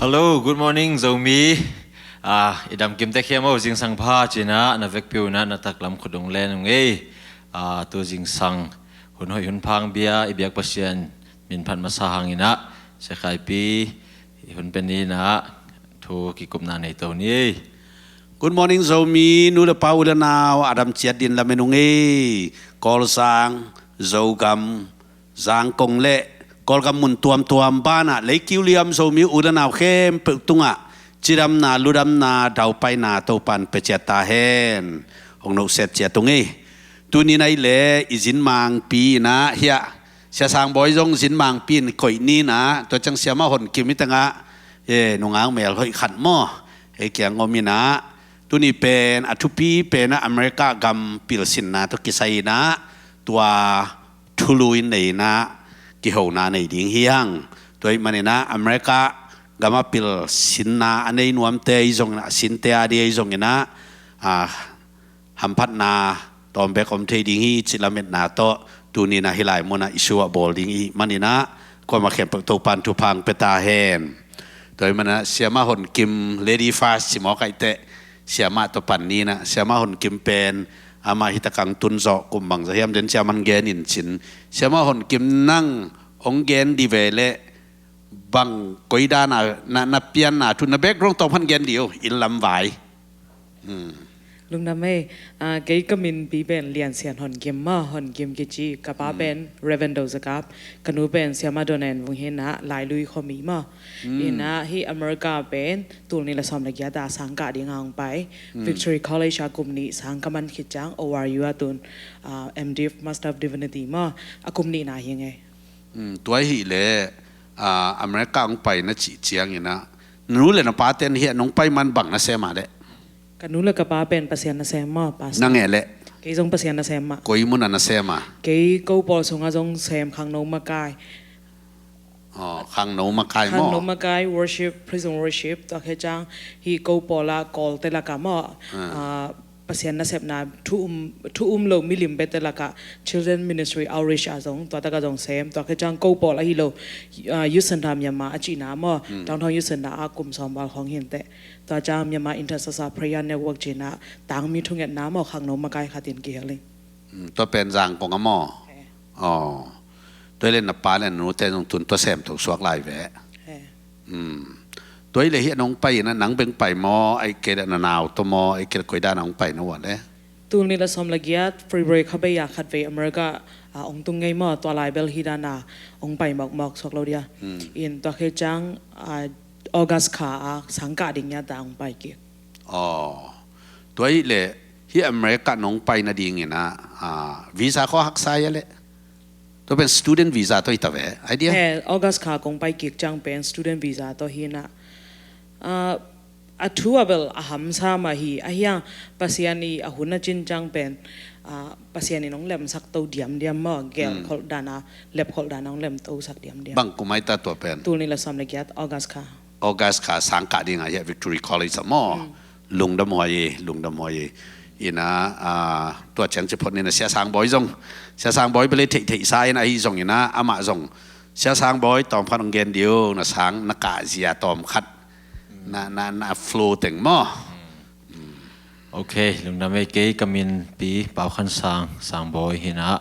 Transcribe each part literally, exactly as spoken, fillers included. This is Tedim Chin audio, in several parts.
Hello, good morning Zomi. Ah, i damkim tek hiam aw, zingsang pha ci-in ah na vekpi un ah na taklam khut ong len ung ei. Ah, tu zingsang hun hoih hun pha bia i biak Pasian min phat masa hangin ah Sia Khai Pi i hun pen ni-in ah thu kikupna nei to ni ei. Good morning Zomi, nu le pa, u le nau, a dam ciat dingin lamen ung ei. Kawlzang, Zogam, Zangkong le Kawlgam mun tuamtuam banah leikiu liam Zomi u le nau khempeuh tungah cidamna, ludamna, daupaina Topan pia ciat ta hen. Hong nusiat ciat ung ei. Tuni-in ah i le i zinmangpi in ah hiah Sia Sangbawi zong zinmangpi in koih ni-in ah, tua ciang Siamah Hon Kim i tengah, eh, nungak melhoih khat maw, ei kiang om in ah, tuni pen a thupi pen ah America gam pilsinna tawh kisai in ah, tua thulu in nei in ah kihona nei ding hi hang. Tua ahih manin ah America gam a pilsinna a nei nuamte ahi zongin ah, a sinte a ding ahi zongin ah, ah, hamphatna tawm bek om thei ding hi cih lametna tawh tuni-in ah hih lai munah i suah bawl ding i hih manin ah, kuamah khempeuh Topan thupha ong pia ta hen. Tua ahih manin ah Siamah Hon Kim, Lady First ci mawk ahih teh, Siamah tawh pan ni-in ah, Siamah Hon Kim pen amah hi takah ong tun zawh kum bangzah hiam den ciang man gen in cin. Siamah Hon Kim, nang ong gen dih ve leh, bang koi dan a na, na pianna thu, na background tawm phan gen dih o, inn lam vai. Hmm. Lungdam ei. Ah, kei ka minpi pen Lian Sian Hon Kim maw, Hon Kim kici, ka pa pen Reverend Do Za Kap, ka nu pen Siamah Do Nen Vung hi-in ah, Lailui khuami maw. Hmm. In ah hih America pen tul nih le sawm le giat ah sang kah ding a ong pai. Hmm. Victory College ah kum nih sang ka man khit ciang O R U ah tun, ah, M.Div, Master of Divinity maw, a kum nihna hi ing ei. Hmm, tua ahih leh, ah, America ong pai na cih ciangin ah, na nu le na pate'n hiah nong pai man bang na sem a leh? Ka nu le ka pa pen Pasian nasem maw, Pastor. Nang e leh? Kei zong Pasian nasem mah. Koi mun ah na sem a? Kei ko pawl sungah zong sem, khangno makai. Oh, khangno makai maw? Khangno makai, worship, praise and worship, tua khit ciang hih ko pawl ah Kawlte lakah maw, ah, Pasian nasepna thu um, thu um lo milim bete lakah Children Ministry Outreach ah zong, tua takah zong sem, tua khit ciang ko pawl ahi lo, ah, Youth Centre Myanmar a cihna maw, Downtown Youth Centre ah kum sawm val khawng hi inteh. Tua ciang Myanmar Intercessor Prayer Network ci-in ah, tangmi thungetna maw, khangno makai khat in kihel ing. Hmm, tua pen Zangkong ah maw? Eh. Oh. Tua ahih leh na pa le na nute zong tun tua sem to suak lai ve. Eh. Hmm. Tua ahih leh hiah nong pai in ah, nang bek pai maw, ahih kei leh na nau tawh maw, ahih kei leh koi dan a ong pai na uh a leh? Tul nih le sawm le giat February kha bei ah khatvei America, ah, ong tung ngei maw, tua lai bel hi dan a ong pai mawkmawk suak lo dia. Hmm. In tua khit ciang, ah, August kha ah sang kah ding hi a, ta ong pai kik. Oh. Tua ahih leh hih America nong pai nadingin ah, ah, visa khaw haksa hi a leh? Tua pen student visa tawh hi ta ve, idea? Eh, August kha kong pai kik ciang pen student visa tawh hi in ah. Ah, a thu ah bel a hamsa mah hi, ahi hang Pasian i a hun a cin ciang pen, ah, Pasian in ong lemsak to diamdiam maw, gel kholh dan a, lep kholh dan a ong lemtosak diamdiam. Bang kum ahi ta tua pen? Tul nih le sawm le giat August kha. August kha sang kah ding a hiah Victory College ah maw. Hmm. Lungdam huai e, lungdam huai e. In ah, ah, tua ciang ci phot ni in ah, Sia Sangbawi zong, Sia Sangbawi bel i theihtheihsa in ahi zongin ah, amah zong, Sia Sangbawi, tawm khat ong gen dih o, na sang na kah zia tawm khat, na, na, na flow teng maw. Ok, lungdam ei. Kei ka minpi Pau Khan Sang, Sangbawi hi in ah,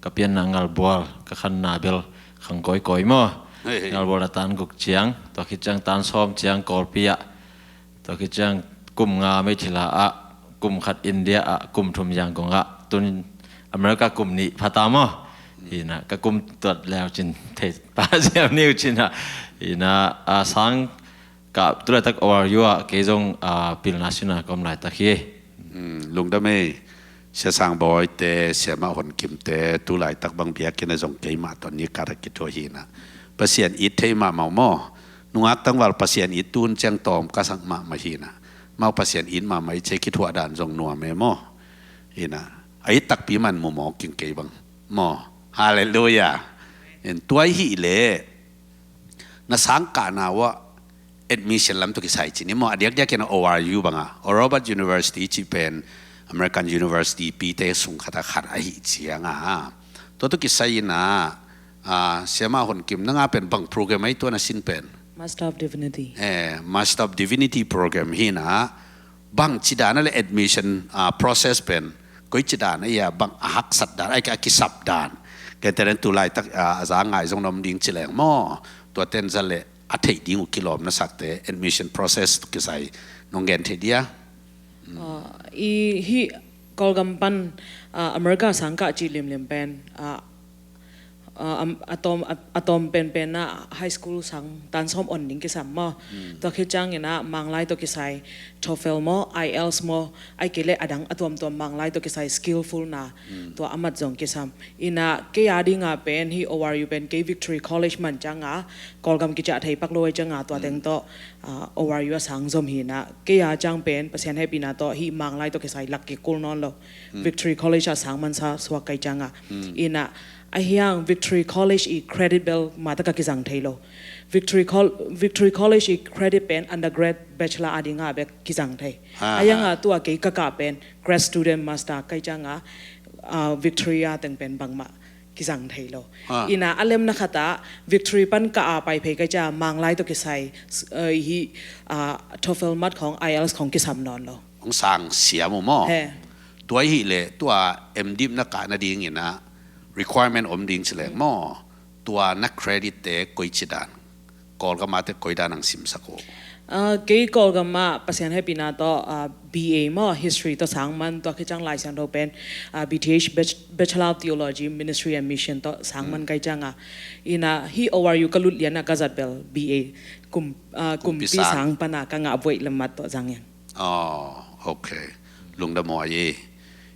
ka pianna Ngalbual, ka khanna bel Khang Kawikawi maw. Hei, hei. Ngalbual a tan guk ciang, tua khit ciang tan sawm ciang Kawlpi ah, tua khit ciang kum nga Meithila ah, kum khat India ah, kum thum Yangon ah, tun America kum nih pha ta maw. Hi in ah, ka kum tuat leu cin thei pah ziau ni uh cin ah. Hi in ah, a sang kah tu laitak O R U ah kei zong, ah, pilna sinna ka om laitak hi. Hmm, lungdam ei. Sia Sangbawi te, Siamah Hon Kim te, tu laitak bang biakinn ah zong keimah tawh ni kah a kithuah hi in ah, Pasian it thei mahmah uh maw. Nungak tangval Pasian it tu-in ciang tawm ka sak mahmah hi in ah, amau Pasian it mahmah i ci a kithuah dan zong nuam e maw. Hi in ah, a it takpi man mu mawk ing kei bang maw. Halleluiah. In tua ahih leh na sang kahna uh ah admission lam tawh kisai ci ni maw, a diakdiak in ah O R U bang a, Oral Roberts University cih pen American University pite sung khat ah khat ahih ciang a, tua tawh kisai in ah, ah, Siamah Hon Kim, nang a pen bang program ahi tua na sin pen? Master of Divinity. Eh, Master of Divinity program hi na, bang ci dan a le admission, ah, process pen koi ci dan a ia, bang a haksat dan, ai ka kisap dan. Kei te len tu laitak, ah, a za ngai zong na om ding ci leng maw. Tua ten za le a theih ding uh kilawm na sakte admission process tu kisai nong gen thei dia. Ah, i hi Kawlgam pan, ah, America sang kah ci limlim pen, ah, ah, am-, a tawm, a, a tawm penpen ah high school sang tan sawm on ding kisam maw. Tua khit ciangin ah Manglai tawh kisai TOEFL maw, IELTS maw, ai kei le a dang a tuamtuam Manglai tawh kisai skillful na, tua a mat zong kisam. Ina kei a dinga pen hi ORU pen kei Victory College man cianga Kawlgam kiciah thei pak lo ai cianga tua teng tawh, ah, ORU a sang zom hi na kei a ciang pen Pasian hehpihna tawh hi Manglai tawh kisai lak kikul nawn lo. Victory College a sang mansa suak kai cianga. Ina a hiang Victory College i credit bel mataka kizang thei lo. Victory, Col Victory College i credit pen undergrad bachelor a dinga bek kizang thei. A hianga tua kei kakah pen grad student master kai cianga, ah, Victoria teng pen bangmah kizang thei lo. Ina a lemna khata Victory pan ka a pai phei kai cia Manglai tawh kisai, s-, eh, hi, ah, TOEFL mat khong IELTS khong kisam nawn lo. Hong sang siam uh maw. He. Tua hi le tua MDiv na kah nadingin ah requirement om ding ci leng maw. Tua na credit te koi ci dan. Kawlgam a te koi dan ang simsak uh. Ah, kei Kawlgam ah Pasian hehpihna tawh, ah, BA maw, history tawh sang man, tua khit ciang Lai Siangtho pen, ah, BTh, Bach-, Bachelor of Theology, Ministry and Mission tawh sang man kai cianga. Ina hi ORU ka lut liana ka zat bel BA kum, ah, kumpi sang pana ka ngah buaih lammat tawh zang in. Oh, okay. Lungdam aw ahi.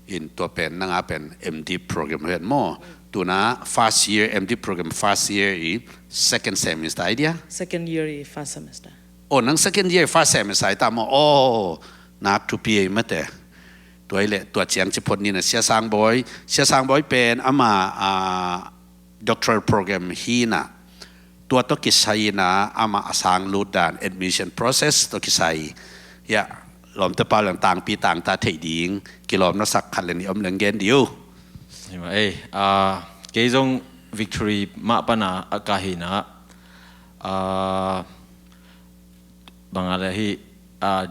In tua pen nanga pen MDiv program hian maw. Tuna first year MDiv program first year i second semester ai dia. Second year i first semester. Oh, nang second year first semester ai ta maw. Oh, nak thupi ai mate. Tua i le tua ciang ci phot ni na Sia Sang Bawi. Sia Sang Bawi pen ama, ah, doctoral program hi na. Tua tawh kisai ina amah a sang lut dan admission process tawh kisai. Ia, lawmte pau leng tangpi tangta theih ding kilawm na sak khat le nih om leng gen diu. Hi mah ei, ah, kei zong Victory mah pana a ka hi na, ah, bang a le hi, ah,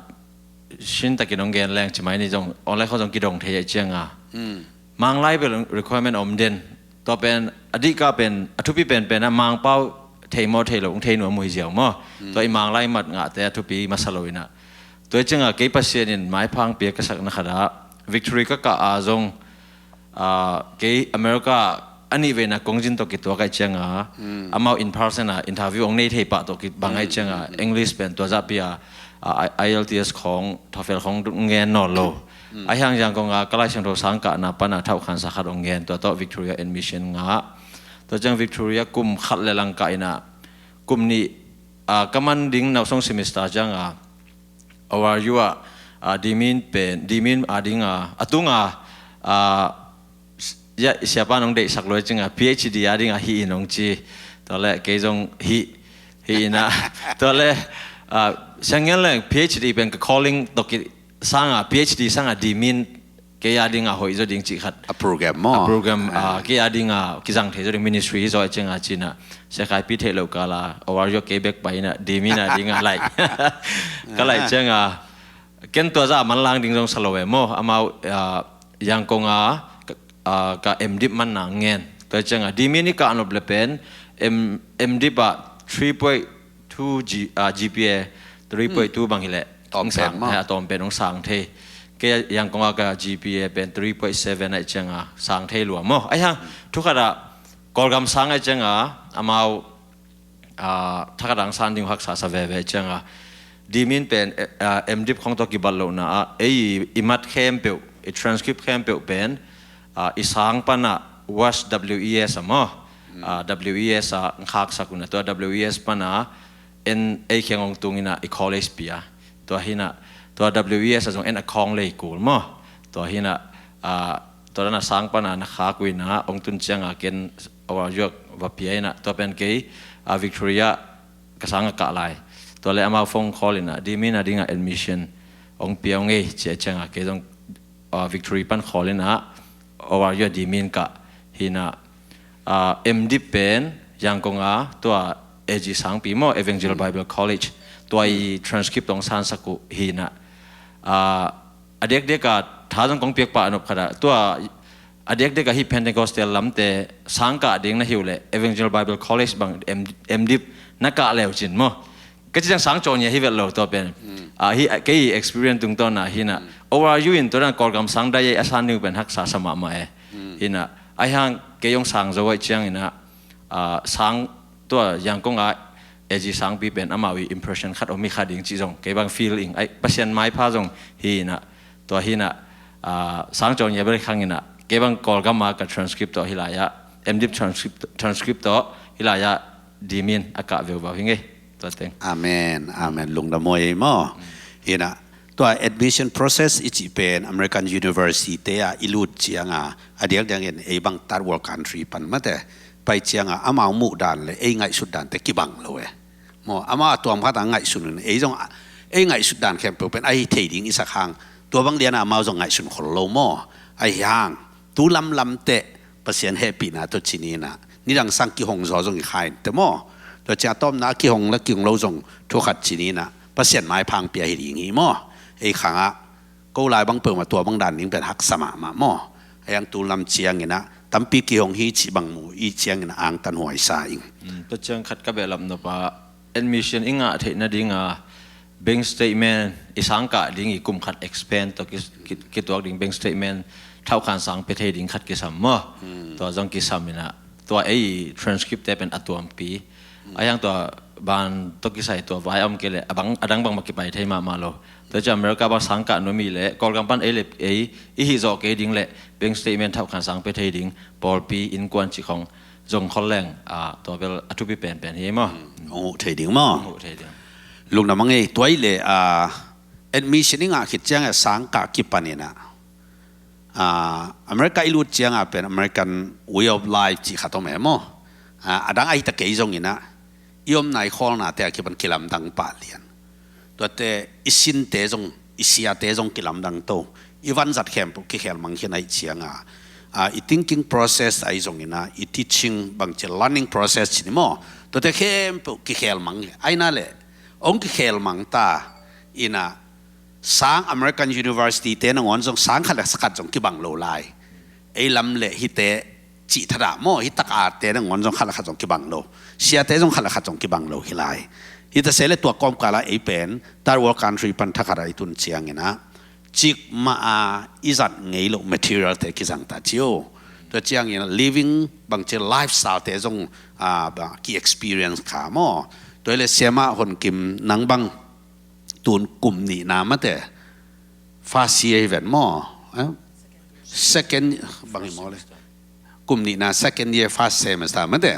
sintakin hong gen leng ci mai ni zong online khawng zong kidong thei ai cianga. Manglai bel requirement om den. Tua pen a dihka pen a thupi penpen a Mangpau thei maw thei lo hong thei nuam uh hi ziau maw. Tua i Manglai mat ngahte a thupi masa lo ina. Tua i cianga kei Pasian in maiphang pia ka sakna khata Victory ka kah a zong, ah, kei America a nih veina kongzin tawh kituak ai cianga amau in person a interview hong nei thei pah tawh kibang ai cianga English pen tua zahpi a, ah, IELTS khawng TOEFL khawng ngen nawn lo. A hiang ziang konga ka Lai Siangtho sang kahna pana thauhkhansa khat hong ngen tua tawh Victoria admission ngah. Tua ciang Victoria kum khat le langkah ina kum nih, ah, ka man ding nausong semester cianga ORU ah, ah, Dimin pen, Dimin a dinga, a tunga, ah, s-, ia, siapa nong deihsak lo ai cianga PhD a dinga hi in hong ci. Tua le kei zong hi, hi ina. Tua le, ah, siang ngen leng PhD pen ka calling tawh ki sanga, PhD sanga Dimin kei a dinga hoih zaw ding cih khat. A program maw? A program, ah, kei a dinga kizang thei zaw ding ministry hi zaw ai cianga cina. Sia Khai Pi theih lo kala, ORU kei bek pai ina, Dimin a dinga lai. Ka lai cianga, ken tua zah manlang ding zong sa lo e maw. Amau, ah, Yangon a, ah, ka MDiv manna ngen. Tua cianga, Dimin i kah nop le pen, M-, MDiv ah three point two G, ah, GPA three point two bang hi leh. Tawm pen maw? A tawm pen hong sang thei. Kei Yangon a ka GPA pen three point seven ai cianga sang thei lua maw. Ai hang, thu khat ah Kawlgam sang ai cianga, amau, ah, thakhat ah hong san ding haksa sa veve cianga. Dimin pen, eh, ah, MDiv khawng tawh kibat lohna ah, ei i mat khempeuh, i transcript khempeuh pen, ah, i sang pana WAS, WES a maw. Ah, WES a hong khaksak una tua WES pana en ei kheng hong tung ina i college pia. Tua hina, tua WES a zong en a khawng lei kul maw. Tua hina, ah, tua dana sang pana na khak uh ina hong tun cianga ken ORU ah va pia ina. Tua pen kei, ah, Victoria ka sang a kah lai. Tua le amau phone call ina, Dimin a dinga admission hong pia hong ei ci ai cianga kei zong, ah, Victory pan call ina, ORU a Dimin kah hina, ah, MDiv pen Yangon a tua A G Sangpi maw, Evangel Bible College, tua i transcript tawh hong sansak uh hi in ah, a diakdiak a tha zong kong piak pah a nop khat ah, tua a diakdiak a hih Pentecostal lamte sang kah ding na hi uh leh Evangel Bible College bang M, M.Div na kah le uh cin maw. Ka cih ciang sang caw nia hi vet lo tua pen. Ah, hih kei experience tungtawn ah hi in ah, O R U in tua dan Kawlgam sang dai ei a san ding uh pen haksa sa mahmah e. Hi in ah, ahi hang kei hong sang zo ahih ciangin ah, ah, sang tua Yangon ah A G Sangpi pen amau i impression khat om hi kha ding cih zong kei bang feel ing, ai, Pasian maipha zong hi in ah, tua hi in ah, ah, sang caw nia bel khang in ah, kei bang Kawlgam ah ka transcript tawh hih lai ah, M.Div transcript, transcript tawh hih lai ah dimin a kah veuvau hi ngei. Tua teng. Amen, amen. Lungdam huai ei maw. Hi in ah, tua admission process i cih pen American University te ah i lut ciang a, a diakdiakin ei bang third world country pan mate pai ciang a, amau muh dan le ei ngaihsut dante kibang lo e. Maw, amau a tuam khat a ngaihsun in, ei zong a, ei ngaihsut dan khempeuh pen ahi thei ding i sak hang, tua bang lian a amau zong ngaihsun khol lo maw. Ahi hang tu lamlam teh Pasian hehpihna tawh ci ni in ah, nidang sang kihong zaw zong hi kha in teh maw. Tua ciang a tawpna a kihong le kihong lo zong thu khat ci ni in ah, Pasian maipha hong pia hi ding hi maw. Ei khang ah ko lai bang peuhmah tua bang dan ding pen haksa mahmah maw. Ahi hang tu lam ciangin ah tampi kihong hi cih bang mu i ciangin ah angtan huai sa ing. Tua ciang khat ka behlap nop ah, admission i ngah theih nading a bank statement, i sang kah ding i kum khat expense tawh ki, ki, kituak ding bank statement thauhkhan sang pia thei ding khat kisam maw. Tua zong kisam in ah, tua ei transcript te pen a tuampi. Ahi hang tua ban tawh kisai tua vai a om kei leh a bang, a dang bangmah kipai thei mahmah lo. Tua ciang America bang sang kah nuam i leh Kawlgam pan ei le ei i hih zawh kei ding leh bank statement thauhkhan sang pia thei ding pawlpi innkuan cih khong zong khol leng, ah, tua bel a thupi penpen hi maw. Hong huh thei ding maw. Hong huh thei ding. Lungdam a ngei. Tua i leh, ah, admission i ngah khit ciang a sang kah kipan in ah, ah, America i lut ciang a pen American way of life cih khat om e maw. Ah, a dang ahi ta kei zong in ah i omna i khawlnate a kipan kilamdang pah lian. Tuate i sinte zong, i siate zong kilamdang to, i vanzat khempeuh kikhelmang khin ahih ciang a, ah, i thinking process ahi zongin ah, i teaching bangci learning process ci ni maw, tuate khempeuh kikhelmang hi. Ahi na leh hong kikhelmang ta in ah, sang American University te nangawn zong sang khat le khat zong kibang lo lai. Ei lam le hihte cih thadah maw, hih tak ate nangawn zong khat le khat zong kibang lo. Siate zong khat le khat zong kibang lo hi lai. Hih ta se le tua kawmkal ah ei pen third world country pan thakhat ah i tun ciangin ah, cikmah a i zat ngei loh material te kizang ta ci o. Tua ciangin ah living bangci lifestyle te zong, ah, ba, ki experience kha maw. Tua i le Siamah Hon Kim, nang bang tun kum nihna mate first year hi ven maw, eh? Second, bang hi maw le? Kum nihna second year first semester mate.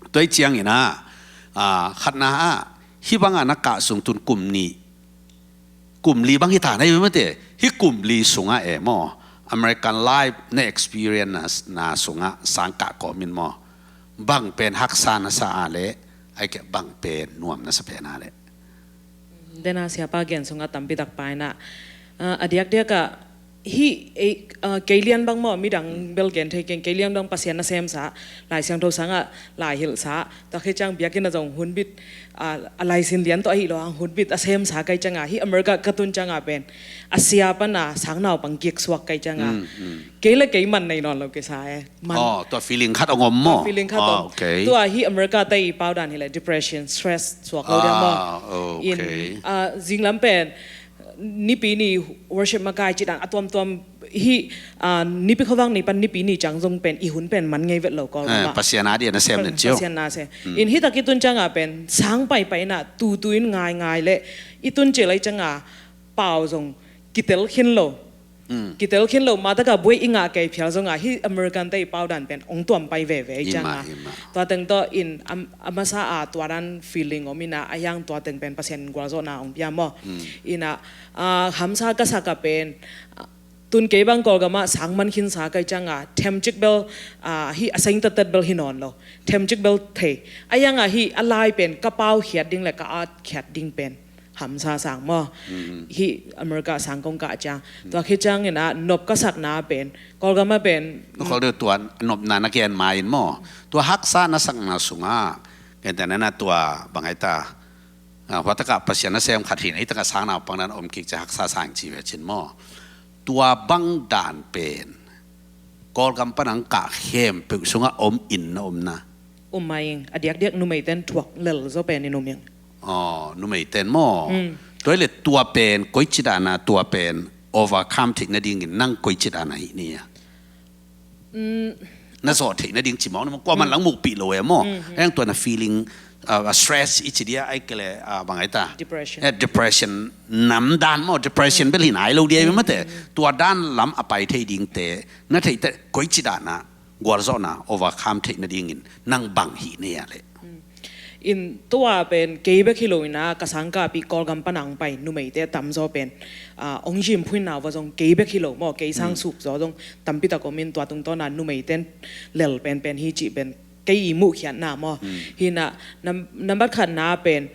Tua i ciangin ah, ah, khatna ah, hih bang a na kah sung tun kum nih, kum li bang hi ta na hi mate. Hih kum li sungah e maw, American life na experience na, na sungah sang kah kawmin maw, bang pen haksa na sa a le, ai ke bang pen nuam na sa pen a le. Dena siapa gen sungah tampi tak paina, ah, a diakdiak ah hih, eh, ah, kei lian bang maw, midang bel gen thei keng, kei lian bang Pasian na semsa, Lai Siangtho sangah lai hilhsa, tua khit ciang biakinn ah zong hunbit, ah, a laisin lian tawh ahi lo hang hunbit a semsa kai ciang a, hih America ka tun ciang a pen a sia pan a sang naupang kiksuak kai ciang a, kei le kei man nei nawn lo kisa e. Man. Oh, tua feeling khat hong om maw? Tua feeling khat hong om. Ah, okay. Tua hih America te i pau dan hi le depression, stress suak lo dia maw. Ah, okay. In, ah, zinglam pen Nipi ni worship makai ci dan a tuamtuam hih, ah, Nipi khuavak ni pan Nipi ni ciang zong pen i hun pen man ngei vet lo ko. Eh, mah Pasian a dia na sem nen ci o. Pasian na sem. In hih tak i tun ciang a pen sang paipai na tutu in ngaingai le i tun ci lai ciang a pau zong kitel khin lo. Kitel khin lo, mah tak a buai i ngah kei phial zong a, hih American te i pau dan pen hong tuam pai veve i ciang a. Tua teng tawh in, am, a masa a tua dan feeling om in a, a hiang tua teng pen Pasian in gualzawhna hong pia maw. In a, ah, hamsa ka sak a pen, ah, tun kei bang Kawlgam ah sang man khinsa kai ciang a, themcik bel, ah, hih a seng tattat bel hi nawn lo. Themcik bel thei. A hiang a hih a lai pen ka pau khiat ding le ka at khiat ding pen hamsa sang maw. Hih America sang kong kah ciang. Tua khit ciangin a nop ka sakna pen, Kawlgam a pen. Kawlgam tua nopna na gen ma in maw. Tua haksa na sakna sungah Gentehna tua bang ai ta, ah, hua takah Pasian nasem khat hi na, hih takah sang naupang dan om kik cia haksa sang ci ve cin maw. Tua bang dan pen Kawlgam pan ang kah khempeuh sungah om in na om na. Um mai ing, a diakdiak numeiten thuak lel zaw pen in um ing. Aw, numeiten maw. Mm. Tua ile tua pen koici dana tua pen overcome theih nadingin nang koici dana hih ni a. Mm. Na zawh theih nading ci mawk na maw, kuaman lang mukpih lo e maw. Mm. Heng tua na feeling, uh, stress i ci dia ai kele, uh, bang ai ta. Depression. Eh, depression nam dan maw, depression bel hi nai lo dia i mate. Mm. Tua dan lam a pai thei dingte na theihte koici dana gualzawhna overcome theih nadingin nang bang hih nei a le. Mm. In tua pen kei bek hi lo ina ka sangkahpih Kawlgam pan ang pai numeite a tamzaw pen, ah, ong zim phuinna va zong kei bek hi lo maw, kei sang suk zaw zong tampi tak om in tua tungtawna numeiten lel penpen hi cih pen kei i muhkhiatna maw. Mm. Hina nam-, nambat khatna pen,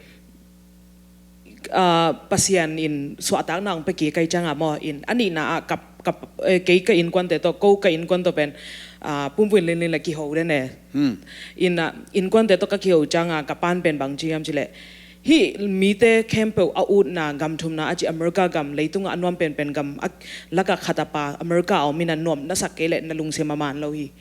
ah, Pasian in suahtakna ong pia kik kai cianga maw in a nihna ah ka, ka, eh, kei ka innkuante tawh, ko ka innkuan tawh pen, ah, pumpuin linlin le kiho den e. Hmm. In, ah, innkuante tawh ka kiho cianga ka pan pen bang ci hiam cileh, hih mite khempeuh a utna gamthumna a ci America gam, leitungah a nuam penpen gam a lakah khat a pa America a om in a nuam na sak kei leh na lungsim a man lo hi.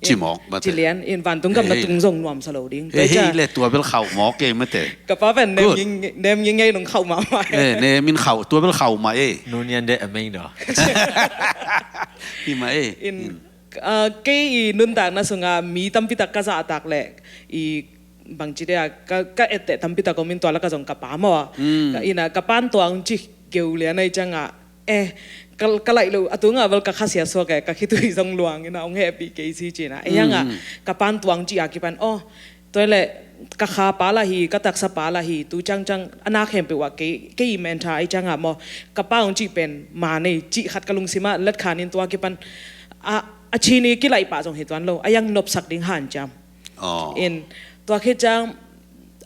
Cimawk mate. Cilian in vantung gam na tung zong nuamsa lo ding. Hei, hei, le tua bel khauh mawk e mate. Ka pa pen nem nging, nem nging ngei nung khauh mahmah e. Eh, nem in khauh, tua bel khauh mah e. Nunian de amei do. Hi mah e. In, ah, kei i nuntakna sunga mi tampitak ka zahtak le i bangci de a ka, ka etteh tampitak om in tua laka zong ka pa maw. Mm. Ka ina ka pan tuang ci geu lian ai cianga eh, ka, ka laih lo, a tungah bel ka khasia suak e, ka khitui zong luang ina ong hehpih kei si cina. Ei hanga, ka pan tuang ci a kipan, oh, tua le, ka kha pa lah hi, ka taksa pa lah hi, tu ciangciang, a na khempeuh ah kei, kei i mentor ai cianga maw, ka pa ong ci pen, ma nei, ci khat ka lungsima, let khanin tua kipan, a, a cini kilaih pah zong hi tuan lo, a yang nopsak ding hanciam. Oh. In, tua khit ciang,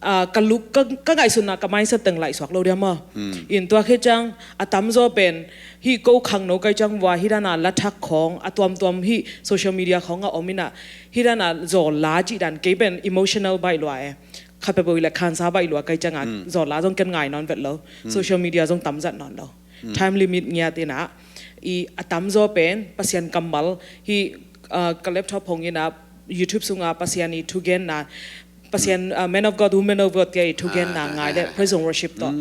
ah, ka luk, ka, ka ngaihsutna, ka mindset teng laihsuak lo dia maw. Hmm. In tua khit ciang, a tamzaw pen, hih ko khangno kai ciang vua, hih dana la thak khawng, a tuamtuam hih social media khawng a om ina, hih dana zawl la cih dan, kei pen emotional baih lua e. Khat peuh peuh i le khansa baih lua kai cianga, zawl la zong ken ngai nawn vet lo. Hmm. Social media zong tamzat nawn lo. Hmm. Time limit ngiat ina, i a tamzaw pen, Pasian kammal, hih, ah, ka laptop hong ina, YouTube sunga Pasian i thugenna, Pasian, ah, Man of God, Woman of God tia i thugenna ngai le praise and worship tawh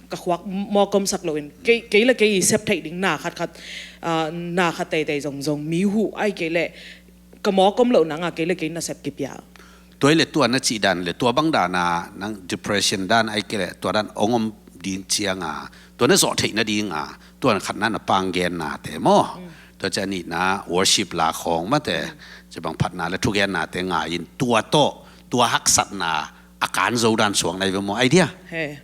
ka khuak mawk omsak loin kei, kei le kei i sep theih ding na khatkhat, ah, na khat teitei zongzong mi huh ai kei le ka mawk om loh nanga kei le kei nasep kipia. Tua i le tua na cih dan le tua bang dana nang depression dan ai kei le tua dan ong om ding cianga tua na zawh theih nadinga tua na khatna na panggenna te maw. Tua ciang a nihna worship la khawng mate, cia bang phatna le thugennate ngai in tua tawh, tua haksatna a kan zo dan suak nai ve maw idea? He.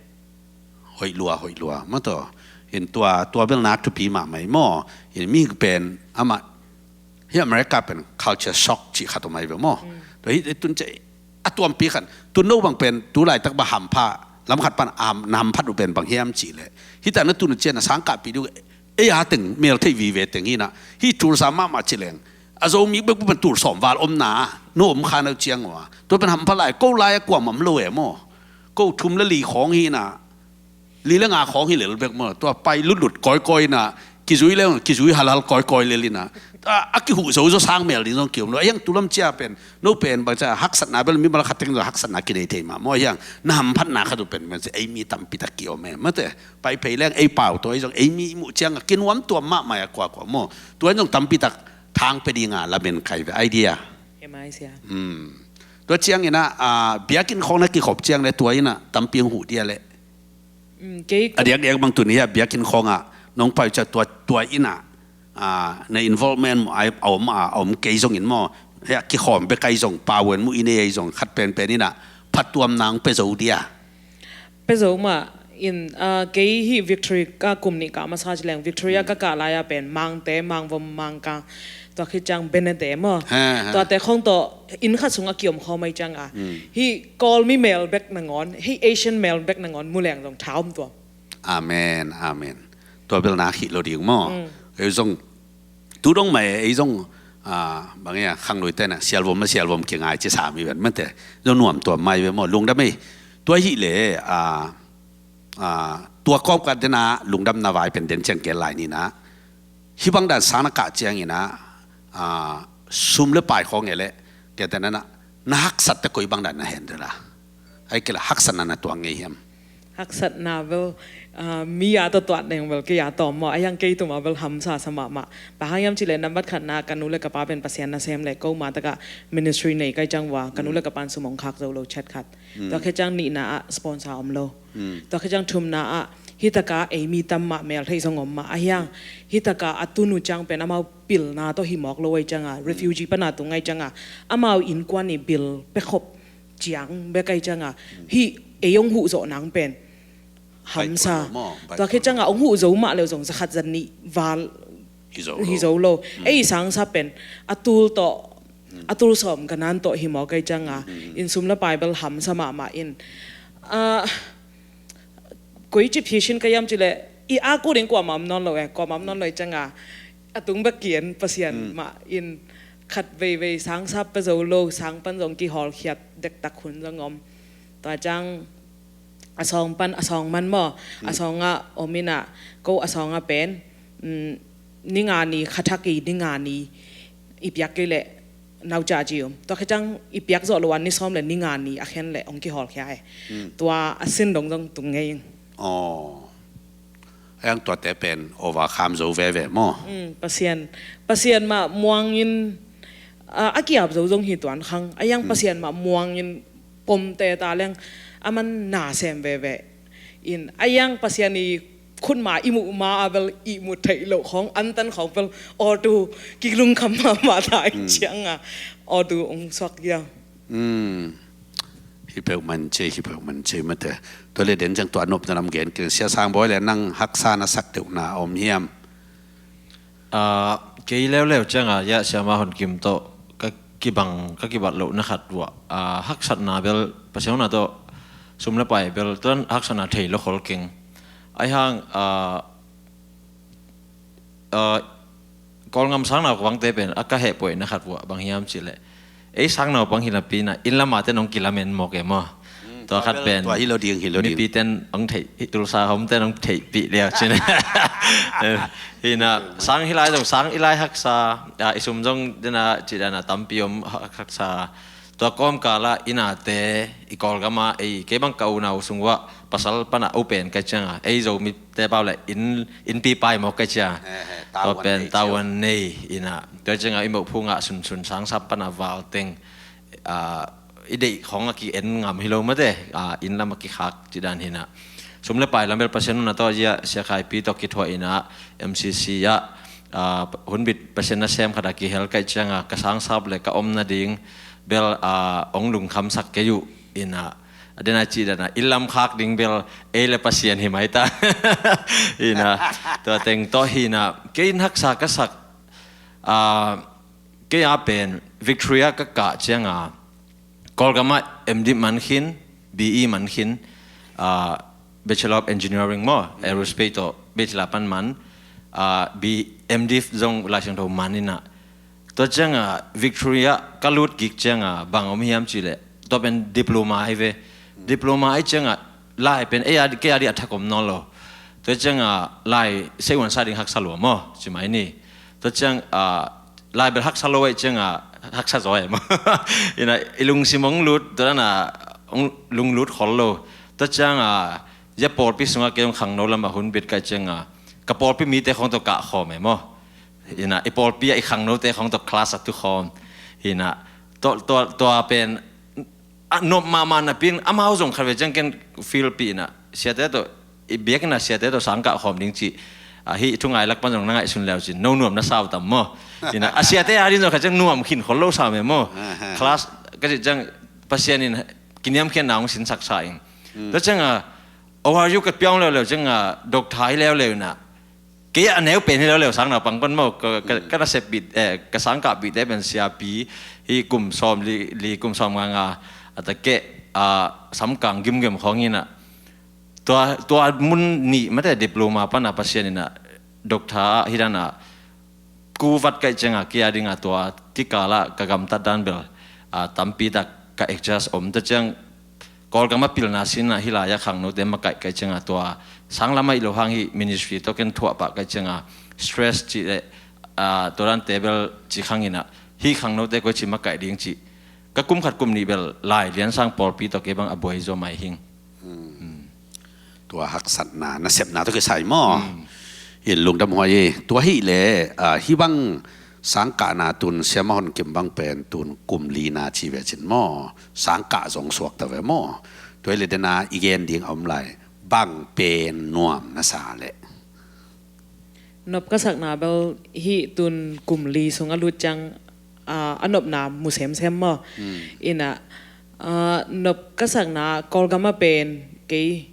Hoih lua, hoih lua maw tawh. In tua, tua bel nak thupi mahmah i maw. In mi pen amah hi America pen culture shock cih khat om ai ve maw. Tua hi tun cia a tuampi khan tun no bang pen tu laitak bang hampha lam khat pan a na hamphat uh pen bang hiam cih leh. Hi ta na tun cia na sangkahpih dih uh Ei a teng mel thei vive teng hi na hi thulsa mahmah ci leng a Zomi bek bupan tul sawm val omna no om kha no ciang uh a tua pen hampha lai ko lai a kuam om lo e maw? Ko thum le li khawng hi na li le nga khawng hi lel bek maw? Tua pai lutlut kawikawi na kizui le kizui halhal kawikawi lel hi na a kihuh zo zo sang mel ding zong ki om lo a hiang tulam cia pen no pen bang cia haksatna bel mi bala khat teng zong haksatna kinei thei mah maw hiang na hamphatna khat uh pen bang cia ei mi tampi tak ki om e mate. Pai phei leng ei pau tua ei zong ei mi i muh ciang a kinuam tuam mahmah a kuakua maw? Tua ei zong tampi tak thang pe dinga lamen kai ve idea. Tua ciang ina biakinn khawng na kikhop ciang le tua ina tampi ang huh dia le. A diakdiak bang tuni a biakinn khawng a nong pai cia tua ina na involvement mu a om a om kei zong in maw? Hia kikhawm pe kai zong pau en mu i nei ei zong khat penpen ina phattuam nang pe zo dia. Pe zo mah in, ah, kei hi Victory ka kum nih ka masa ci leng Victory a ka kah lai a pen mangte, mangvom, mangka, tua khit ciang benete maw? Tuate khawng tawh inn khat sungah kiom khawm ai ciang a hi Kawl mi mel bek nangawn hi Asian mel bek nangawn mu leng zong tha om tuam. Amen, amen. Tua bel na khih lo ding maw? Ei zong tu dong mai ei zong ah, bang ia, khangluite na sialvom na sialvom kingai ci sa mi ven mate. Zo nuam tua mai ve maw, lungdam ei. Tua hi le, ah, ah, tua kawmkal dena lungdamna vai pen den ciang kel lai ni na. Hih bang dan sang na kah ciangin ah, ah, sum le pai khawng e le, kei te na na, na haksat te koi bang dan na hen de la. Ai kei la haksatna na tuang ngei hiam? Haksatna bel, ah, mi a tawh tuat neng bel kei a tawm maw, a hiang kei tuma bel hamsa sa mahmah. Bang hang hiam cih leh nambat khatna ka nu le ka pa pen Pasian nasem le ko ma taka ministry nei kai ciang ua, ka nu le ka pan sum ong khak zo lo chet khat. Tua khit ciang nihna ah sponsor om lo. Tua khit ciang thumna ah hih taka ei mi tam mah mel theih zong om mah. A hiang hih taka a tun uh ciang pen amau pilna tawh hi mawk lo ai cianga, refugee pana tung ai cianga, amau innkuan i bil pekhop ciang bek ai cianga, hih ei ong huh zawh nang pen hamsa. Tua khit cianga ong huh zo mah leu zong zakhat zan nih val hi zo lo. Ei sangsa pen a tul tawh, a tul sawm ka nan tawh hi mawk ai cianga, in sum le pai bel hamsa mahmah in, ah, koi cip hi sin ka hiam cih leh, i a kut in kuamah om nawn lo e, kuamah om nawn lo i cianga, a tung bek kian Pasian mah in khat veivei sang sap pe zo lo, sang pan zong kihawlkhiat dektak hun zong om. Tua ciang a sawng pan, a sawng man maw, a sawng ah om in ah, ko a sawng ah pen, mm, ni nga ni, kha thak i ni nga ni i piak kei leh nauca ci um. Tua khit ciang i piak zawh lo a ni sawm le ni nga ni a khen leh ong kihawlkhia e. Tua a sin dong zong tung ngei ing. Aw. A hiang tuate pen overcome zo veve maw? Mm, Pasian, Pasian mah muangin, ah, a kiap zo zong hi tuan khang. A hiang Pasian mah muangin pomte ta leng a man na sem veve. In a hiang Pasian i khutma i muh ma a bel i muh theih loh khawng, antan khawng bel awtu kilungkham mahmah ta in cianga awtu ong suak ia. Hi peuh man cei, hi peuh man cei mate. Tua le den ciang tua nopna lam gen keng. Sia Sang Bawi le nang haksa na sak deuhna a om hiam? Ah, kei leuleu cianga ia Siama Hon Kim tawh ka kibang, ka kibat lohna khat uah, ah, haksatna bel Pasian na tawh sum le pai bel tuan haksatna thei lo khol keng. Ai hang, ah, ah, Kawlgam sang nau ka bangte pen a ka hehpuaina khat uah bang hiam cih leh, ei sang nau bang hi napi na inn lam a ten ong kilamen mawk e maw? Tua khat pen tua hi lo ding, hi lo ding. Mipi ten ong theih, hi Tulsa hom ten ong theihpih liau cin. Hi na, sang hi lai zong, sang i lai haksa, ah, i sum zong dena cih dana tampi om haksa. Tua kawmkal ah i nate, i Kawlgam ah ei, kei bang ka unau sung uah pasal pana u pen kai cianga, ei Zomite pau le inn, innpi pai mawk kai cianga. Tua pen tavuan nei ina. Tua cianga i moh phungah sunsun sang sap pana val teng, ah, i deih khawng a ki-en ngam hi lo mate, ah, inn lam a kikhak cih dan hi na. Sum le pai lam bel Pasian nuna tawh zia Sia Khai Pi tawh kithuah ina M C C ah, ah, hunbit Pasian nasem khat a kihel kai cianga ka sang sap le ka om nading bel, ah, ong lungkhamsak kei uh ina. A dena cih dana inn lam khak ding bel ei le Pasian hi mai ta. Ina, tua teng tawh hi na, kei in haksa ka sak, ah, kei a pen Victoria ka kah cianga Kawlgam ah M Div man khin, B E man khin, ah, Bachelor of Engineering maw, Aerospace tawh Bachelor pan man, ah, B, M Div zong Laisiangtho man ina. Tua cianga Victoria ka lut gik cianga bang om hiam cih leh, tua pen diploma hi ve. Diploma hi cianga lai pen ei a, kei a dih a thak om nawn lo. Tua cianga lai seiuan sa ding haksa lua maw, ci mai ni. Tua ciang, ah, lai bel haksa lo ai cianga haksa zaw ai maw? Ina i lungsim ong lut, tua dana ong lunglut khol lo. Tua cianga zia pawlpi sunga kei ong khangno lama hunbit kai cianga ka pawlpi mite khawng tawh kah khawm e maw? Ina i pawlpi ah i khangnote khawng tawh class a tu khawm. Ina tua, tua, tua pen a nop mahmah napi in amau zong khat ve ciang ken feel pih ina, siate tawh i biakinn a siate tawh sang kah khawm ding cih, ah, hih thungai lak pan zong na ngaihsun leu cin no nuam na sau tam maw? Ina a siate a ding zong khat ciang nuam khin khol lo sau me maw? Class ka cih ciang Pasian in kiniamkhiatna hong sinsaksa ing. Tua cianga O R U ka piang leuleu cianga doctor hi leuleu ina. Kei a neu pen hi leuleu sang naupang pan maw, ka, ka, ka nasep bit, eh, ka sang kah bit te pen siapi hi kum sawm li, li kum sawm nga nga a ta keh, ah, samkang gimgem khawng ina. Tua, tua mun nih mate diploma pana Pasian ina doctor ah hi dana kuvat kaih cianga kia dinga tua kikala ka gamtat dan bel, ah, tampi tak ka adjust om ta ciang Kawlgam a pilna sinah hih lai-ah khangnote makaih kaih cianga tua sanglamah i lo hang hih ministry tawh ken thuahpah kaih cianga stress cih le, ah, tua dan table cih khanginah hih khangnote koici makaih ding cih ka kum khat kum nih bel lai liansang pawlpi tawh kei bang a buai zaw mai hing. Tua haksatna nasepna tawh kisai maw? In lungdam huai e. Tua hih le, ah, hih bang sangkahna tun siamah hon kim bang pen tun kum lina ci ve cin maw? Sangkah zong suakta ve maw? Tua hih le dena i gen ding a om lai bang pen nuam na sa leh? Nop ka sakna bel hih tun kum li sung a lut ciang, ah, a nopna mu semsem maw? Inah, ah, nop ka sakna Kawlgam a pen kei,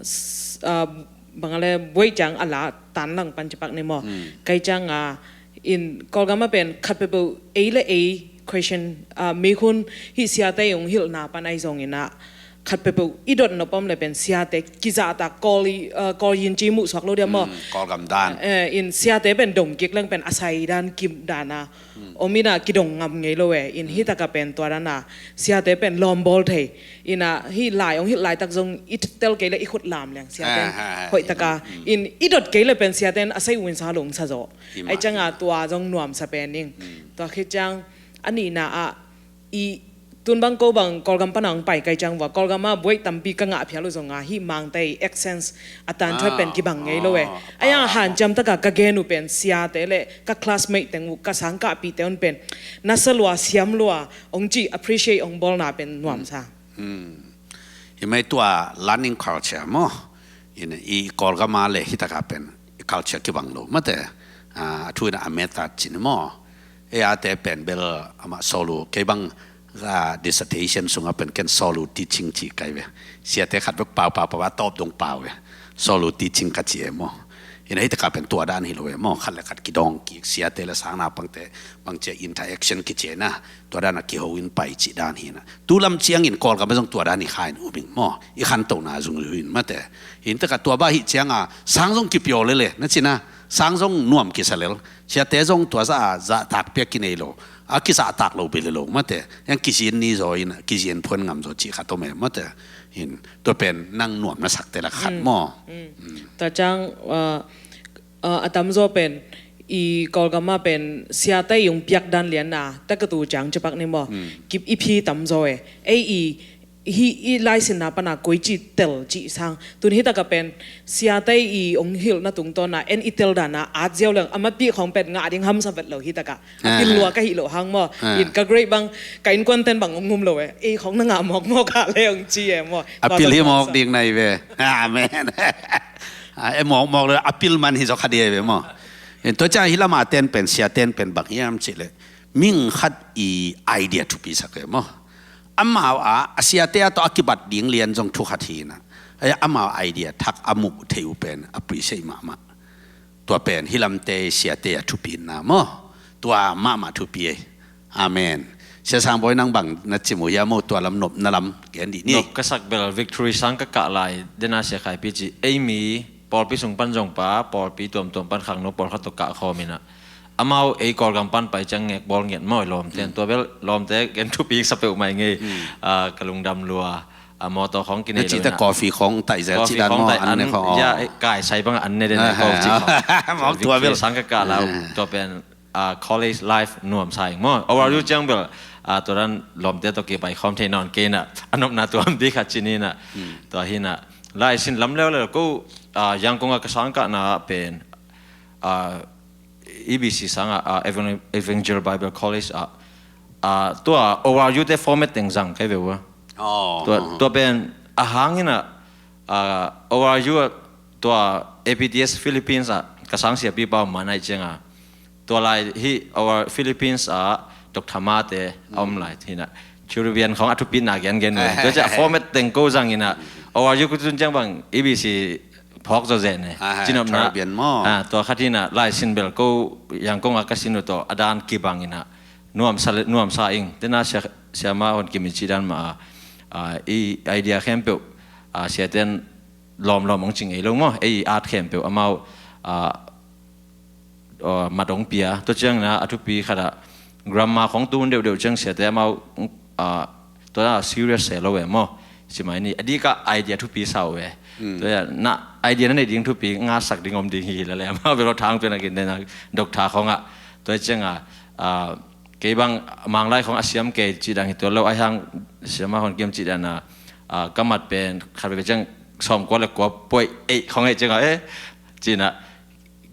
s- ah, bangale buai ciang a la tanlang pan cipak ni maw? Kai ciang a in Kawlgam a pen khat peuhpeuh ei le ei question, ah, mikhun hih siate ung hilhna pan ai zonginah khat peuhpeuh i dot nop om le pen siate kizahtak Kawl i, ah, Kawl yin ci muhsuak lo dia maw? Kawlgam dan. Eh, in siate pen dong kik leng pen a sai dan kim dan a om inah kidong ngam ngei lo e. In hih taka pen tua dana siate pen lawmbawl thei. Inah hih lai ong hilh laitak zong i tel kei le i khut lam liang siate hoih taka. In i dot kei le pen siate in a sai ung sa lo ung sa zaw. Ai cianga tua zong nuamsa pen ing. Tua khit ciang a nihna ah i tun bang ko bang Kawlgam pana ong pai kai ciang vua Kawlgam ah buai tampi ka ngah phial uh zonga hih mangta i accents a tan thuat pen kibang ngei lo e. Ai a hanciam taka ka gen uh pen siate le ka classmate teng uh ka sangkahpihte un pen nasa lua siam lua ong ci appreciate ong bawlna pen nuamsa. Hi mai tua learning culture maw? In i Kawlgam a le hitaka pen i culture kibang lo mate. Ah, a thu in a method cin maw? Ei ate pen bel amah solo kei bang, ah, dissertation sunga pen ken solo teaching ci kai ve. Siate khat bek pau pau pau a tawp dong pau ve. Solo teaching ka ci e maw? Ina hitaka pen tua dan hi lo e maw? Khat le khat kidong kik siate le sangna pangte bang cia interaction kici e na. Tua dana kiho in pai cih dan hi na. Tu lam ciangin Kawlgam a zong tua dan hi kha in um ing maw? I khantohna zungzui in mate. Hi taka tua bah hih cianga sang zong kipio lele na cina. Sang zong nuam kisa lel. Siate zong tua za a zahtak piak kinei lo. A kizahtak lo bili lo mate. Yang kizin ni zaw in kizin phuan ngam zaw cih khat om e mate. Hin tua pen nang nuam na sakte lak khat maw? Tua ciang, ah, ah, a tamzaw pen i Kawlgam ah pen siate i ung piak dan lianna takatu ciang cipak ni maw? Kip i phi tamzaw e. Ei i hi i laisinna pana koici tel cih sang tun hitaka pen siate i ong hilhna tungtawna en i tel dana at ziau leng a mapih khawng pen ngah ding hamsa vet lo hitaka a pil lua ka hih loh hang maw? In ka grade bang ka innkuanten bang ong ngum lo e. Ei khawng na ngah mawkmawk ah le ong ci e maw? A pil hi mawk ding nai ve. Amen. A e mawkmawk le a pil man hi zaw kha dia ve maw? In tua ciang hi lama ten pen siaten pen bang hiam cih le ming khat i idea thupi sak ve maw? Amau a a siate a tawh a kibat ding lian zong thu khat hi na. Amau idea thak a muh thei uh pen appreciate mahmah. Tua pen hi lamte siate a thupina maw? Tua mahmah thupi ei. Amen. Sia Sang Bawi nang bang na cim uh hiam maw? Tua lam nopna lam gen dih ni. Nop ka sak bel Victory sang ka kah lai dena sia Khaipi ci ei mi pawlpi sung pan zong pa pawlpi tuamtuam pan khangno pawlkhat tawh kah khawm inah amau ei Kawlgam pan pai ciang ngek bawl ngiat mawi lawmte an tua bel lawmte gen thupi sa peuh mai ngei. Ah, ka lungdam lua. Ah, mawtaw khawng kinei lo cite inah coffee khawng taih zel ci dan maw an ne khawng ya kai sai bang an ne den ko ci khawng. Mawk tua bel sang ka kah lau tua pen, ah, college life nuam sa ing maw? O R U ciang bel, ah, tua dan lawmte tawh kipai khawm thei nawn kei inah a nopna tuam dih khat ci ni inah. Tua hi inah lai sin lam leuleu ko, ah, Yangon ah ka sang kahna pen, ah, E B C sangah, ah, Evangel Bible College ah, ah, tua O R U te format teng zang kai ve ua. Tua pen a hang inah, ah, O R U ah tua A P T S Philippines ah ka sang siapi pau man ai cianga tua lai hi O R Philippines ah Doctor Mate a om lai hi inah Caribbean khawng a thupina gen gen ve. Tua ciah format teng ko zang inah O R U kutun ciang bang E B C phawk zawzen e. Cinopna tua khat hi inah lai sin bel ko Yangon ah ka sin uh tawh a dan kibang inah nuamsa ing tena siama hon kimi ci dan mah a, i idea khempeuh, ah, siaten lawmlawm hong ci ngei lo maw? Ei at khempeuh amau, ah, uh, mat hong pia. Tua ciangin a thupi khat ah grammar khong tun deuhdeuh ciang siate amau, uh, tua serious se lo ve maw. Simai ni a dikah idea thupi sau ve. Tua na idea na neih ding thupi ngasak ding om ding hi la le amau bel thang pian a kin den a doctor khong ah. Tua ciang a, uh, kei bang Manglai khong a siam kei ci dang hi tua lo a hiang siama hon kiam ci dan a, uh, ka mat pen khat ve ciang sawm kua le kua point eight khong ei ciang a, eh, cina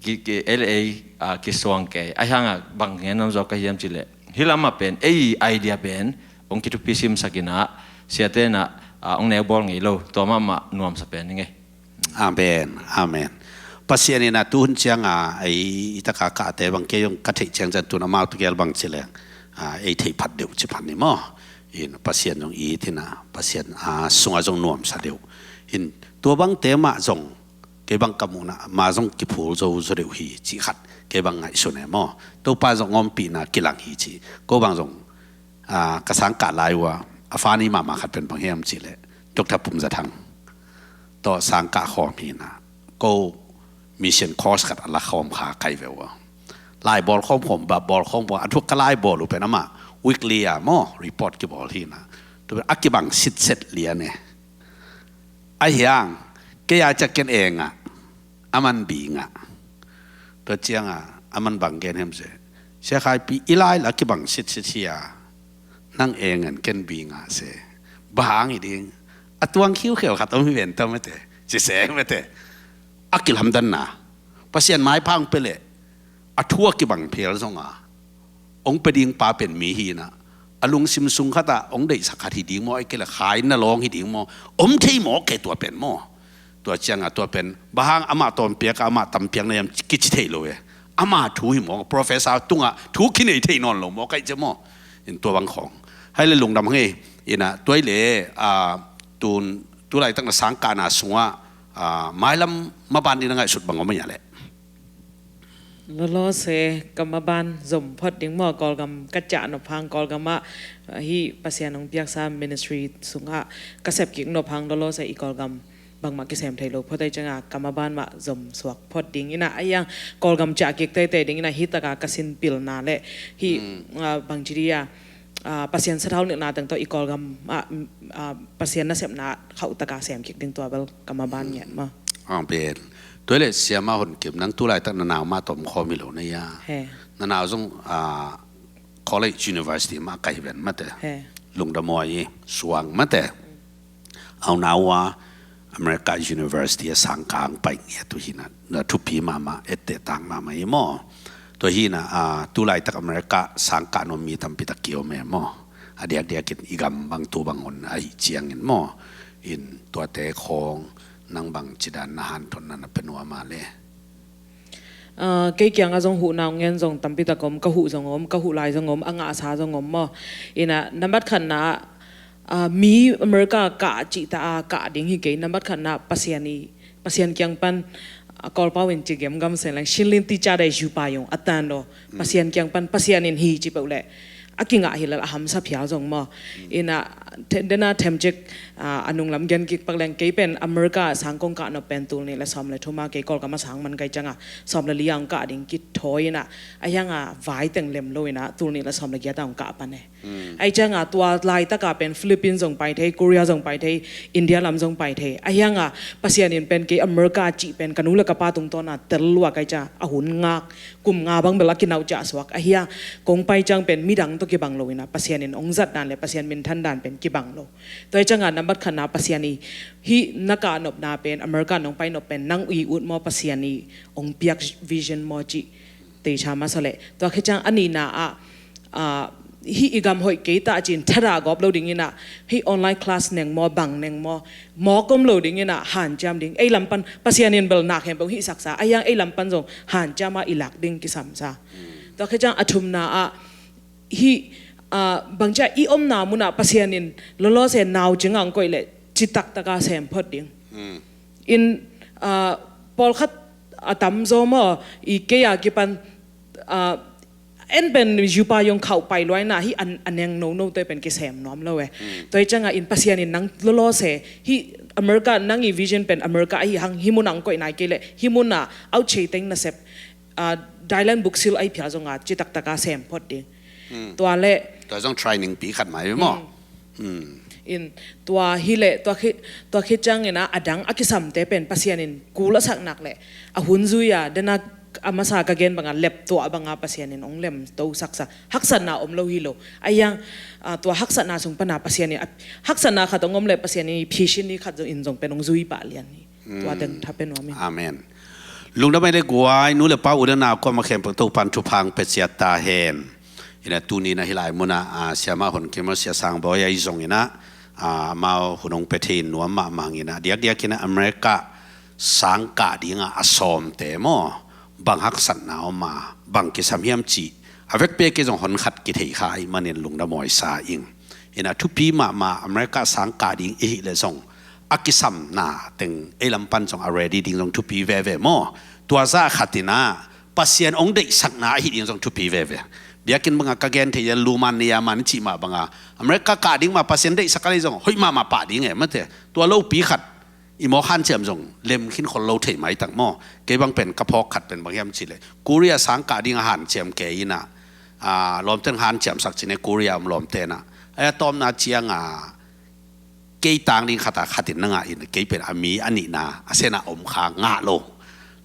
ki, ki, ei le ei, ah, kisuang kei. A hiang a bang ngen nuam zaw ka hiam ci le. Hi lam ah pen, ei idea pen, hong kithupi simsak in a, siate in a, ah, hong neu bawl ngei lo, tua mahmah nuamsa pen hi ngei. Amen, amen. Pasian in a tuhun ciang a, ei i taka kahte bang kei hong ka theih ciang ciang tun amau tu gel bang ci leng, ah, ei theih phat deuh ci phat ni maw. In Pasian zong i it in a, Pasian, ah, sungah zong nuamsa deuh. In tua bangte mah zong, kei bang ka muhna, ma zong kiphul zo zo deuh hi, cih khat, kei bang ngaihsun e maw. Topa zong ompihna kilang hi ci. Ko bang zong, ah, ka sangkah lai uh a, a funny mahmah khat pen bang hiam cih leh, Doctor Pum Za Thang tawh sangkah khawm hi na. Ko mission course khat a la khawm kha kai ve uh a. Lai bawl khawm khawm, ba bawl khawm khawm, a thuk ka lai bawl uh pen amah, weekly a maw, report kibawl hi na. Tu a kibang sitset lian e. A hiang, kei a ciah ken e ngah, a man bi ngah. Tua ciang a, a man bang gen hiam se. Sia Khai Pi, i lai la kibang sitsit hi a, nang e ngan ken bi ngah se. Bang hang hi ding, a tuang khiukheu khat om hi ven tau mete, ci se mete. A kilamdanna, Pasian maipha hong pia leh, a thu a kibang phial zong a, hong pia ding pa pen mi hi na, a lungsim sung khat ah hong deihsak khat hi ding maw, ei kei le khai na lawng hi ding maw, om thei maw kei tua pen maw. Tua ciang a tua pen, bang hang amah tawm piak a, amah tam piak na hiam kici thei lo e. Ama thu hi maw, professor tungah thu kinei thei nawn lo maw, kai cia maw. In tua bang khawng. Hai le lungdam hang e, in a, tua i le, a, tun, tu laitak na sangkahna sungah, a, mailam maban ding na ngaihsut bang om a hia leh. Lolo se ka maban zom phot ding maw, Kawlgam ka ciah nop hang, Kawlgam ah, ah, hih Pasian hong piaksa ministry sungah ka sep kik nop hang, lolo se i Kawlgam bangmah kisem thei lo phot ei ciang a, ka maban mah zom suak phot ding in a, a hiang Kawlgam ciah kik teitei ding in a, hih taka ka sin pilna le hih, ah, bangci dia, ah, Pasian sathau nilhna teng tawh i Kawlgam ah, ah, Pasian nasepna khauh taka sem kik ding tua bel ka maban ngiat maw. Ang pen. Tua le siama Hon Kim, nang tu laitak na nau mah tawm khawm hi lo na hia. He. Na nau zong, ah, college university mah kai hi ven mate. He. Lungdam aw hi, suang mate. Au nau a America University a sangkah hong pai ngiat uh hi na, na thupi mahmah, etteh tak mahmah hi maw. Tua hi na, ah, tu laitak America sangkah nuam mi tampi tak kiom e maw. A diakdiak in i gam bang tu bang hun ahih ciangin maw. In tuate khawng nang bang cidan na hanthotna na pia nuam a le. Ah, kei kiangah zong huhna hong ngen zong tampi tak om, ka huh zong om, ka huh lai zong om, a ngahsa zong om maw. In a, nambat khatna, ah, mi America kah cihta a kah ding hi kei, nambat khatna Pasian i, Pasian kiang pan, ah, Kawlpau in ci gemgam sen leng, 心灵的家的主吧用 a tan lo. Pasian kiang pan, Pasian in hi ci peuh leh a kingah hi lel a hamsa phial zong maw. In a, the-, dena themcik, ah, a nunglam gen kik pak leng, kei pen America sangkong kah nop pen tul nih le sawm le thum a, kei Kawlgam a sang man kai ciang a, sawm le li a hong kah ding kithawi in a, a hiang a vai teng lem lo in a, tul nih le sawm le giat a hong kah pan e. Ai ciang a tua laitak a pen Philippines zong pai thei, Korea zong pai thei, India lam zong pai thei. A hiang a Pasian in pen kei America cih pen ka nu le ka pa tungtawn a tel lua kai ciang a hun ngak, kum nga bang bel a kinauh ciah suak. A hiang kong pai ciang pen midang tawh kibang lo in a, Pasian in hong zat dan le Pasian minthan dan pen kibang lo. Tua hi ciang a nambat khatna Pasian i hih na kah nopna pen, America nong pai nop pen nang i ut maw, Pasian i hong piak vision maw cih teicia masa leh. Tua khit ciang a nihna ah, ah, hih i gam hoih kei ta cin thadah gawp lo ding in a, hih online class neng maw, bang neng maw, mawk om lo ding in a, hanciam ding. Ei lam pan Pasian in bel na khempeuh hih saksa, a hiang ei lam pan zong hanciam a i lak ding kisamsa. Tua khit ciang a thumna ah, hih, ah, bangcia i omna munah Pasian in lawlaw se nau cing ang koih leh citak taka sem phot ding. In, ah, pawlkhat a tamzaw maw, i kei a kipan, ah, en pen yupa yong khauh pai luaina hih a neng nono te pen kisem nuam lo e. Tua hi cianga in Pasian in nang lawlaw se, hih America nang i vision pen America ahi hang hih mun ang koih nai kei leh hih muna auchei teng nasep, ah, Dylan buksil ai phia zong a ci taktaka sem phot ding. Tua le tua zong training pi khat mai maw? In tua hi le tua khit tua khit ciang ina adang a kisamte pen Pasian in kul a sak nak le a hun zui a dena a masa ka gen banga lep tua banga Pasian in ong lem to saksa haksatna om lo hi lo. A yang tua haksatna sung pana Pasian in haksatna khat ong om le Pasian in phisin ni khat zong in zong pen ong zui pah lian hi. Tua teng tha pen wa min. Amen. Lungdam ai le guai nu le pa u le nau kua ma khempeuh Topan thuphang pe ciat ta hen. Ina tuni na hilai muna a siama hon kimo sia sang boi ai zong ina a mau hunong pe thei nuam ma mang ina diak diak ina America sang kah dinga a sawmte maw bang haksatna om a bang kisam hiam ci a vek pe ke zong hon khat kithei kha ai manin lungdam oi sa ing. Ina thupi mahmah America sang kah ding ihi le zong a kisamna teng ei lam pan zong a ready ding zong thupi veve maw? Tua za khat ina Pasian ong deihsakna ahi ding zong thupi veve. Biakinn banga ka gen thei a luman ni a man cih mah banga America kah ding mah Pasian deihsak a lei zong hoih mahmah pah ding e mate. Tua lopi khat i mawk hanciam zong lem khin khol lo thei maitak maw? Kei bang pen ka phawk khat pen bang hiam cih le Korea sang kah ding a hanciam kei ina a lawmten hanciam sak cine Korea om lawmten a a tawmna cianga kei tang ding khata khatin na ngah in kei pen a mi a nihna a sena om kha ngah lo.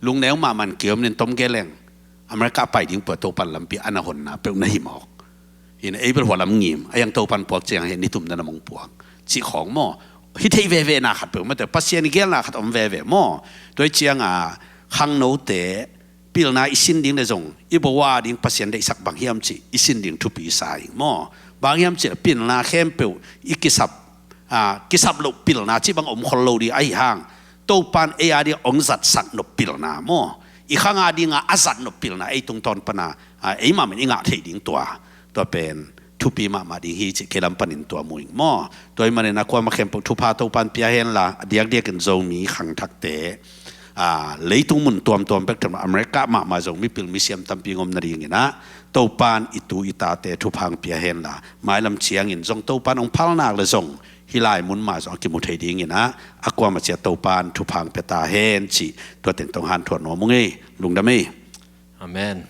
Lungneu mahmah kiom nin tom geleng America pai ding pua Topan lampi a na honna peuh na hi mawk. In ei bel hua lam ngim a yang Topan puak ciang he nitum na na mong puak cih khawng maw? Hi thei veve na khat peuh mate Pasian i gelna khat om veve maw? Tua i cianga khangnote pilna i sin ding le zong i bawa ding Pasian deihsak bang hiam cih i sin ding thupi sa ing maw? Bang hiam cih pilna khempeuh i kisap a kisap loh pilna cih bang om khol lo ding ahi hang Topan ei a ding ong zatsak nop pilna maw? I khanga dinga a zat nop pilna ei tungtawn pana a ei mamin i ngah thei ding tua tua pen thupi mahmah ding hi cih kei lam panin tua mu ing maw? Tua i manin a kuama khempeuh thupha Topan pia henla a diakdiakin Zomi khangthakte a leitung mun tuamtuam bek themna America mahmah zong mipil misiam tampi ngom nadingina Topan i tu i tate thuphang pia henla mailam ciangin zong Topan ong phalnak le zong hilai mun mah zong a kimu thei dingina a kuama cia Topan thuphang pia ta hen cih tua teng tong hanthuan nuam ung ei lungdam ei. Amen.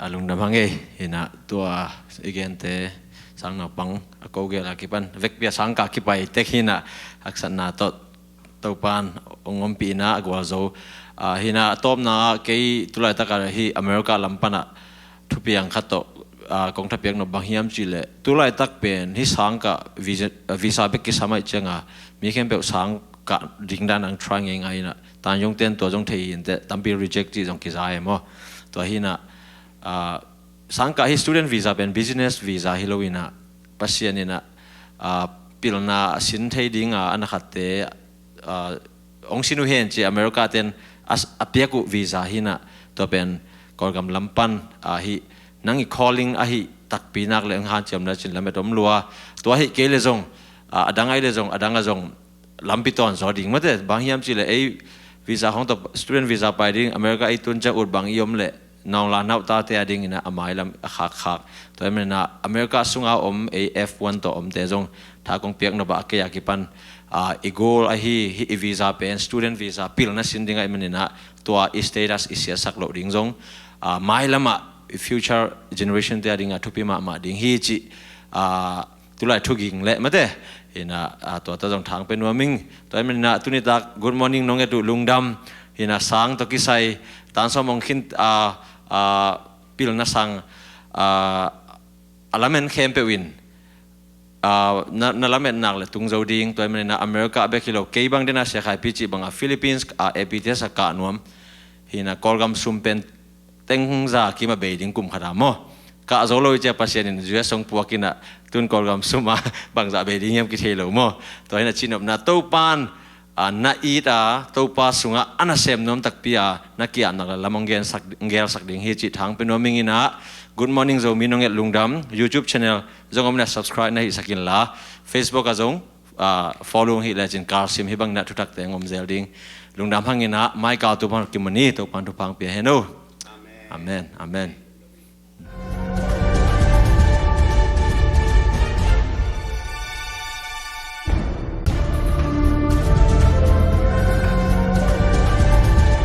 A lungdam hang ei hina tua i gente sang naupang a ko gel a kipan vekpia sang ka kipai tek hina haksatna tot Topan ong ompihna a gualzo. Hina tawpna kei tulaitak a hi America lam pana thupiang khat tawh kong thapiak nop bang hiam cih leh tulaitak pen hi sangkah visa bek kisam aih cianga mi khempeuh sangkah dingdan ang try ngeingai ina tanzongten tua zong thei hinte tampi reject cih zong kiza e maw? Tua hina sangkah hi student visa pen business visa hi lo ina Pasian ina pilna a sin thei dinga a na khatte ong sin uh hen ci America ten a piak uh visa hina tua pen Kawlgam lam pan ahi nang i calling ahi takpi nak le ong hanciam na cin lamet om lua tua hi kei le zong a dang ai le zong a dang a zong lampi tawn zaw ding mate bang hiam ci le ei visa hong tawh student visa pai ding America ei tun ciang ut bang i om le naungla nauhtate a dingina a mailam a khakkhak tua i manina America sunga om ei F one tawh omte zong tha kong piak nop a kei a kipan i goal ahi hi i visa pen student visa pilna sin dinga i manina tua i status i siasak loh ding zong mailamah i future generation te a dinga thupi mahmah ding hi cih tulai thuging leh mate hina tuata zong thang pe nuaming tua i manina tunitak good morning nong et uh lungdam hina sang tawh kisai tansawm ong khin pilna sang a lamen khempeuh in na lametnak le tung zo ding tua i manina America bek hi lo kei bang dena siakhaipi cih banga Philippines a A P T S a kah nuam hina Kawlgam sum pen tengza kima bei ding kum khata maw? Kah zo lo i cia Pasian in U S ong puak ina tun Kawlgam suma bangzah bei ding hiam kithei lo maw? Tua hina cinopna Topan na it a Topa sungah a nasem nuam takpi a na kiatnak le lam ong gelsak ding hi cih thang pe nuaming ina good morning Zomi nong et lungdam YouTube channel zong om na subscribe na hihsak inla Facebook a zong follow hih lecin kalsim hi bangina thutakte ngom zel ding lungdam hangina maikal tu bang kimani Topan thuphang pia hen o. Amen. Amen.